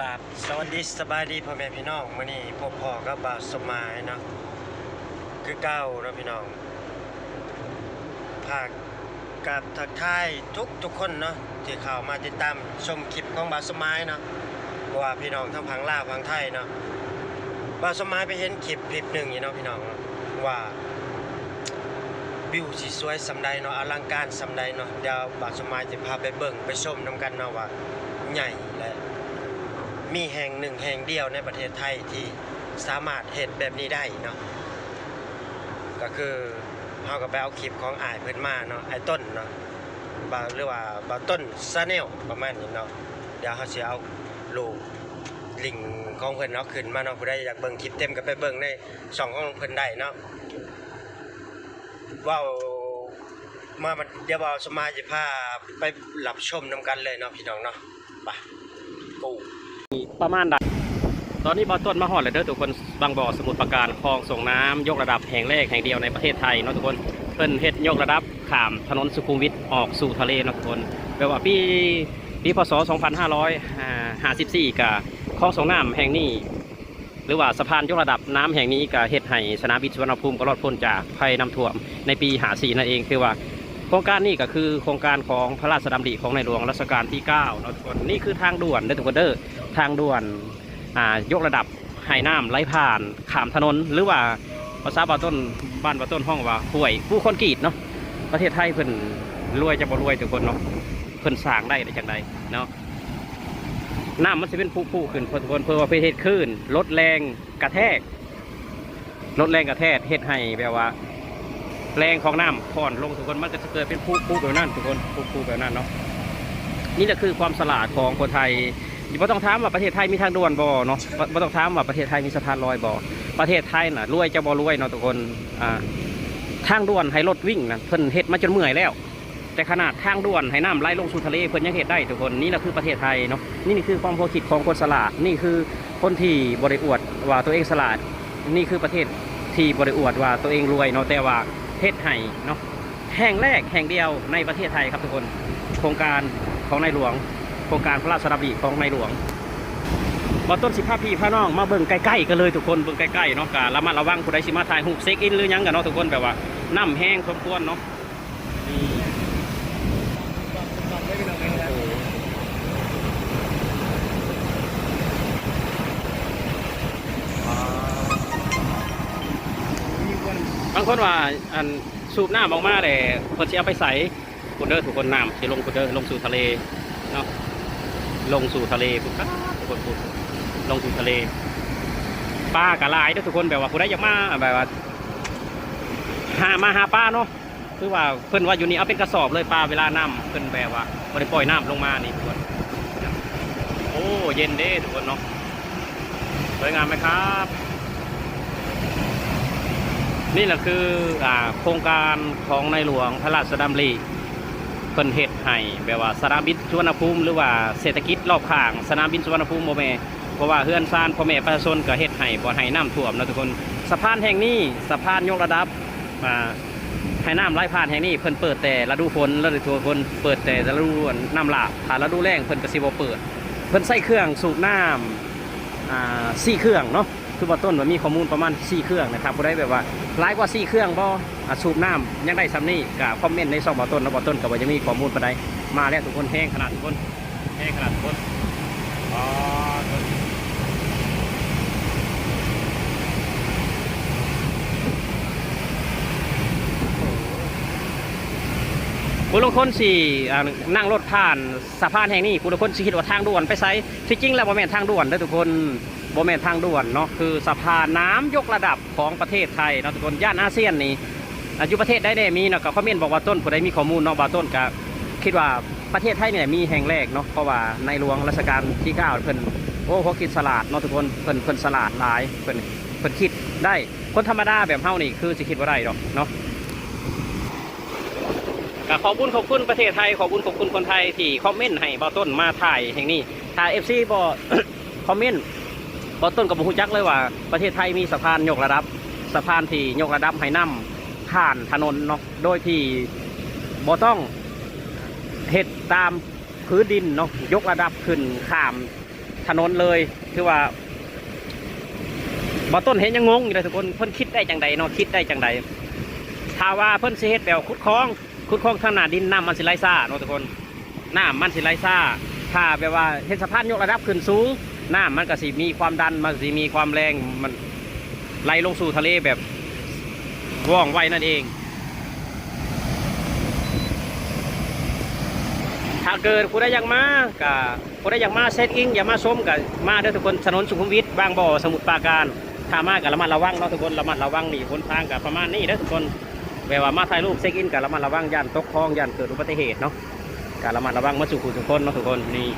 ກາບສະຫວັດດີສະບາຍດີພໍ່ແມ່ພີ່ນ້ອງ, ມື້ນີ້ພົບພໍ້ກັບບ່າວສົມໝາຍເນາະ ຄືເກົ່າເນາະພີ່ນ້ອງ. ຝາກກາບທັກທາຍທຸກໆຄົນເນາະ ທີ່ເຂົ້າມາຕິດຕາມຊົມຄລິບຂອງບ່າວສົມໝາຍເນາະ, ບໍ່ວ່າພີ່ນ້ອງທາງຝັ່ງລາວຝັ່ງໄທເນາະ. ບ່າວສົມໝາຍໄປເຫັນຄລິບຄລິບໜຶ່ງຢູ່ເນາະພີ່ນ້ອງເນາະ ວ່າ ວິວຊິສວຍສ່ຳໃດເນາະ, ອະລັງການສ່ຳໃດເນາະ. ດຽວບ່າວສົມໝາຍຈະພາໄປເບິ່ງໄປຊົມນຳກັນເນາະ ວ່າໃຫຍ່ ແລະ ມີແຫ່ງໜຶ່ງແຫ່ງດຽວໃນປະເທດໄທທີ່ສາມາດເຮັດແບບນີ້ໄດ້ເນາະ. ກໍຄືເຮົາກໍໄປເອົາຄລິບຂອງອ້າຍເພິ່ນມາເນາະ, ອ້າຍຕົ້ນເນາະ ບ່າວ ຫຼືວ່າບ່າວຕົ້ນ Channel ປະມານນີ້ເນາະ. ດຽວເຮົາຊິເອົາໂລ link ຂອງເພິ່ນເນາະຂຶ້ນມາເນາະ, ຜູ້ໃດຢາກເບິ່ງຄລິບເຕັມກໍໄປເບິ່ງໃນຊ່ອງຂອງເພິ່ນໄດ້ເນາະ. ເວົ້າມາ ດຽວບ່າວສົມໝາຍຈະພາໄປຮັບຊົມນຳກັນເລີຍເນາະພີ່ນ້ອງເນາະ. ໄປ Go. ປະມານໃດ? ຕອນນີ້ບ່າວຕົ້ນມາຮອດແລ້ວເດີທຸກຄົນ, ບາງບໍ່ ສະໝຸດປາການ, ຄອງສົ່ງນ້ຳຍົກລະດັບແຫ່ງແລກແຫ່ງດຽວໃນປະເທດໄທເນາະທຸກຄົນ. ເພິ່ນເຮັດຍົກລະດັບຂ້າມຖະໜົນສຸຂຸມວິດອອກສູ່ທະເລເນາະທຸກຄົນ. ແບບວ່າປີ ປີ ພ.ສ. ສອງພັນຫ້າຮ້ອຍຫ້າສິບສີ່ ກະຄອງສົ່ງນ້ຳແຫ່ງນີ້ ຫຼືວ່າສະພານຍົກລະດັບນ້ຳແຫ່ງນີ້ ກະເຮັດໃຫ້ສະໜາມບິນສຸວັນນະພູມກໍລອດພົ້ນຈາກໄພນ້ຳຖ້ວມໃນປີຫ້າສີ່ນັ້ນເອງ. ຖືວ່າໂຄງການນີ້ກໍຄືໂຄງການຂອງພະລາຊະດຳລິຂອງໃນຫຼວງລັດຊະການທີເກົ້າເນາະທຸກຄົນ. ນີ້ຄືທາງດ່ວນເດີທຸກຄົນເດີ, ທາງດ່ວນ ອ່າ ຍົກລະດັບໃຫ້ນ້ຳໄຫຼຜ່ານຂ້າມຖະໜົນ ຫຼືວ່າພາສາບ່າວຕົ້ນ ບ້ານບ່າວຕົ້ນຮ້ອງວ່າຫ້ວຍປູຄອນກຣີດເນາະ. ປະເທດໄທເພິ່ນລວຍຈະບໍ່ລວຍທຸກຄົນເນາະ, ເພິ່ນສ້າງໄດ້ໄດ້ຈັ່ງໃດເນາະ. ນ້ຳມັນຊິເປັນຜຸໆຂຶ້ນທຸກຄົນ ເພື່ອວ່າໄປເຮັດຄື້ນ ລົດແຮງກະແທກ ລົດແຮງກະແທກ ເຮັດໃຫ້ແບບວ່າແຮງຂອງນ້ຳຜ່ອນລົງທຸກຄົນ, ມັນກໍຈະເກີດເປັນຜຸໆແບບນັ້ນທຸກຄົນ, ຜຸໆແບບນັ້ນເນາະ. ນີ້ແຫຼະຄືຄວາມສະຫຼາດຂອງຄົນໄທ. ບໍ່ຕ້ອງຖາມວ່າປະເທດໄທມີທາງດ່ວນບໍ່ເນາະ, ບໍ່ ບໍ່ຕ້ອງຖາມວ່າປະເທດໄທມີສະພານລອຍບໍ່. ປະເທດໄທນະລວຍຈະບໍ່ລວຍເນາະທຸກຄົນ. ອ່າ ທາງດ່ວນໃຫ້ລົດວິ່ງນະ ເພິ່ນເຮັດມາຈົນເມື່ອຍແລ້ວ. ແຕ່ຂະໜາດທາງດ່ວນໃຫ້ນ້ຳໄຫຼລົງສູ່ທະເລ ເພິ່ນຍັງເຮັດໄດ້ທຸກຄົນ. ນີ້ລະຄືປະເທດໄທເນາະ, ນີ້ຄືຄວາມຫົວຄິດຂອງຄົນສະຫຼາດ, ນີ້ຄືຄົນທີ່ບໍ່ໄດ້ອວດວ່າຕົວເອງສະຫຼາດ, ນີ້ຄືປະເທດທີ່ບໍ່ໄດ້ອວດວ່າຕົວເອງລວຍເນາະ, ແຕ່ວ່າເຮັດໃຫ້ເນາະ ແຫ່ງແລກແຫ່ງດຽວໃນປະເທດໄທຄັບທຸກຄົນ. ໂຄງການຂອງໃນຫຼວງ, ໂຄງການພະລາຊະດຳລິຂອງໃນຫຼວງ. ບ່າວຕົ້ນຊິພາພີ່ພານ້ອງມາເບິ່ງໃກ້ໆກັນເລີຍທຸກຄົນ, ເບິ່ງໃກ້ໆເນາະ. ກະລະມັດລະວັງ ຜູ້ໃດຊິມາຖ່າຍຮູບເຊັກອິນຫຼືຫຍັງກະເນາະທຸກຄົນ, ແບບວ່ານ້ຳແຮງສົມຄວນເນາະ. ບາງຄົນວ່າ ອັນ ສູບນ້ຳອອກມາແລ້ວເພິ່ນຊິເອົາໄປໃສ? ພຸ້ນເດີທຸກຄົນ, ນ້ຳຊິລົງພຸ້ນເດີ, ລົງສູ່ທະເລເນາະ, ລົງສູ່ທະເລພຸ້ນ, ປາດ ທຸກຄົນ ພຸ້ນ ລົງສູ່ທະເລ. ປາກໍຫຼາຍເດີທຸກຄົນ, ແບບວ່າຜູ້ໃດຢາກມາ ແບບວ່າ ຫາ ມາຫາປາເນາະ, ຄືວ່າເພິ່ນວ່າຢູ່ນີ້ເອົາເປັນກະສອບເລີຍ, ປາເວລານ້ຳເພິ່ນແບບວ່າບໍ່ໄດ້ປ່ອຍນ້ຳລົງມານີ້ທຸກຄົນ. ໂອ້ ເຢັນເດ້ທຸກຄົນເນາະ, ສວຍງາມໄໝຄັບ? ນີ້ລະຄື ອ່າ ໂຄງການຂອງໃນຫຼວງພະລາຊະດຳລິ ເພິ່ນເຮັດໃຫ້ແບບວ່າສະໜາມບິນສຸວັນນະພູມ ຫຼືວ່າເສດຖະກິດລອບຂ້າງສະໜາມບິນສຸວັນນະພູມບໍ່ແມ່ ເພາະວ່າເຮືອນຊານພໍ່ແມ່ປະຊາຊົນກໍເຮັດໃຫ້ ບໍ່ໃຫ້ນ້ຳຖ້ວມເນາະທຸກຄົນ. ສະພານແຫ່ງນີ້ ສະພານຍົກລະດັບ ອ່າ ໃຫ້ນ້ຳໄຫຼຜ່ານແຫ່ງນີ້ ເພິ່ນເປີດແຕ່ລະດູຝົນ ລະດູຝົນ ເປີດແຕ່ລະດູນ້ຳຫຼາກ, ຖ້າລະດູແລ້ງເພິ່ນກໍຊິບໍ່ເປີດ. ເພິ່ນໃຊ້ເຄື່ອງສູບນ້ຳ ອ່າ ສີ່ເຄື່ອງເນາະ, ຄືບ່າວຕົ້ນວ່າມີຂໍ້ມູນປະມານສີ່ເຄື່ອງນະ. ຖ້າຜູ້ໃດແບບວ່າຫຼາຍກວ່າສີ່ເຄື່ອງບໍ່ ອ່າ ສູບນ້ຳຍັງໄດ້ສ່ຳນີ້ ກໍຄອມເມັນໃນຊ່ອງບ່າວຕົ້ນເນາະ, ບ່າວຕົ້ນກໍບໍ່ຍັງມີຂໍ້ມູນປານໃດ. ມາແລ້ວທຸກຄົນ, ແຮງຂະໜາດທຸກຄົນ, ແຮງຂະໜາດທຸກຄົນ. ອໍ ຜູ້ລາງຄົນຊິ ອ່າ ນັ່ງລົດຜ່ານສະພານແຫ່ງນີ້, ຜູ້ລາງຄົນຊິຄິດວ່າທາງດ່ວນໄປໃສ. ທີ່ຈິງແລ້ວບໍ່ແມ່ນທາງດ່ວນເດີທຸກຄົນ, ບໍ່ແມ່ນທາງດ່ວນເນາະ, ຄືສະພານນ້ຳຍົກລະດັບຂອງປະເທດໄທເນາະທຸກຄົນ. ຢ້ານອາຊຽນນີ້ ອ່າ ຢູ່ປະເທດໃດແດ່ມີເນາະ, ກໍຄອມເມັນບອກບ່າວຕົ້ນ, ຜູ້ໃດມີຂໍ້ມູນເນາະ. ບ່າວຕົ້ນກໍຄິດວ່າປະເທດໄທນີ້ແຫຼະມີແຫ່ງແລກເນາະ, ເພາະວ່າໃນຫຼວງລັດຊະການທີເກົ້າເພິ່ນ ໂອ້ ຫົວຄິດສະຫຼາດເນາະທຸກຄົນ, ເພິ່ນ ເພິ່ນສະຫຼາດຫຼາຍ, ເພິ່ນ ເພິ່ນຄິດໄດ້. ຄົນທຳມະດາແບບເຮົານີ້ຄືຊິຄິດບໍ່ໄດ້ດອກເນາະ. ກໍຂອບຄຸນ ຂອບຄຸນປະເທດໄທ, ຂອບຄຸນ ຂອບຄຸນຄົນໄທທີ່ຄອມເມັນໃຫ້ບ່າວຕົ້ນມາຖ່າຍແຫ່ງນີ້. ຖ້າເອັຟຊີບໍ່ຄອມເມັນ, ບ່າວຕົ້ນກໍບໍ່ຮູ້ຈັກເລີຍວ່າປະເທດໄທມີສະພານຍົກລະດັບ, ສະພານທີ່ຍົກລະດັບໃຫ້ນ້ຳຜ່ານຖະໜົນເນາະ, ໂດຍທີ່ບໍ່ຕ້ອງເຮັດຕາມພື້ນດິນເນາະ, ຍົກລະດັບຂຶ້ນຂ້າມ ຖະໜົນເລີຍ. ຄືວ່າບໍ່ຕົ້ນເຫັນຍັງງົງຢູ່ເດ້ທຸກຄົນ ເພິ່ນຄິດໄດ້ຈັ່ງໃດເນາະ ຄິດໄດ້ຈັ່ງໃດ? ຖ້າວ່າເພິ່ນຊິເຮັດແບບຂຸດຄອງ ຂຸດຄອງທາງໜ້າດິນ ນ້ຳມັນຊິໄຫຼຊ້າເນາະທຸກຄົນ ນ້ຳມັນຊິໄຫຼຊ້າ. ຖ້າແບບວ່າເຮັດສະພານຍົກລະດັບຂຶ້ນສູງ ນ້ຳມັນກໍຊິມີຄວາມດັນ ມັນຊິມີຄວາມແຮງ ມັນໄຫຼລົງສູ່ທະເລແບບວ່ອງໄວນັ້ນເອງ. ຖ້າເກີດຜູ້ໃດຢາກມາ ກະ ຜູ້ໃດຢາກມາເຊັກອິນ ຢາກມາຊົມ ກະມາເດີທຸກຄົນ ຖະໜົນສຸຂຸມວິດ ບາງບໍ່ ສະໝຸດປາການ. ຖ້າມາກະລະມັດລະວັງເນາະທຸກຄົນ ລະມັດລະວັງນີ້ ຫົນທາງກະປະມານນີ້ເດີທຸກຄົນ ແບບວ່າມາຖ່າຍຮູບເຊັກອິນກະລະມັດລະວັງ ຢ້ານຕົກຄອງ ຢ້ານເກີດອຸບັດຕິເຫດເນາະ ກະລະມັດລະວັງໝົດສູ່ຜູ້ສູ່ຄົນເນາະທຸກຄົນ. ນີ້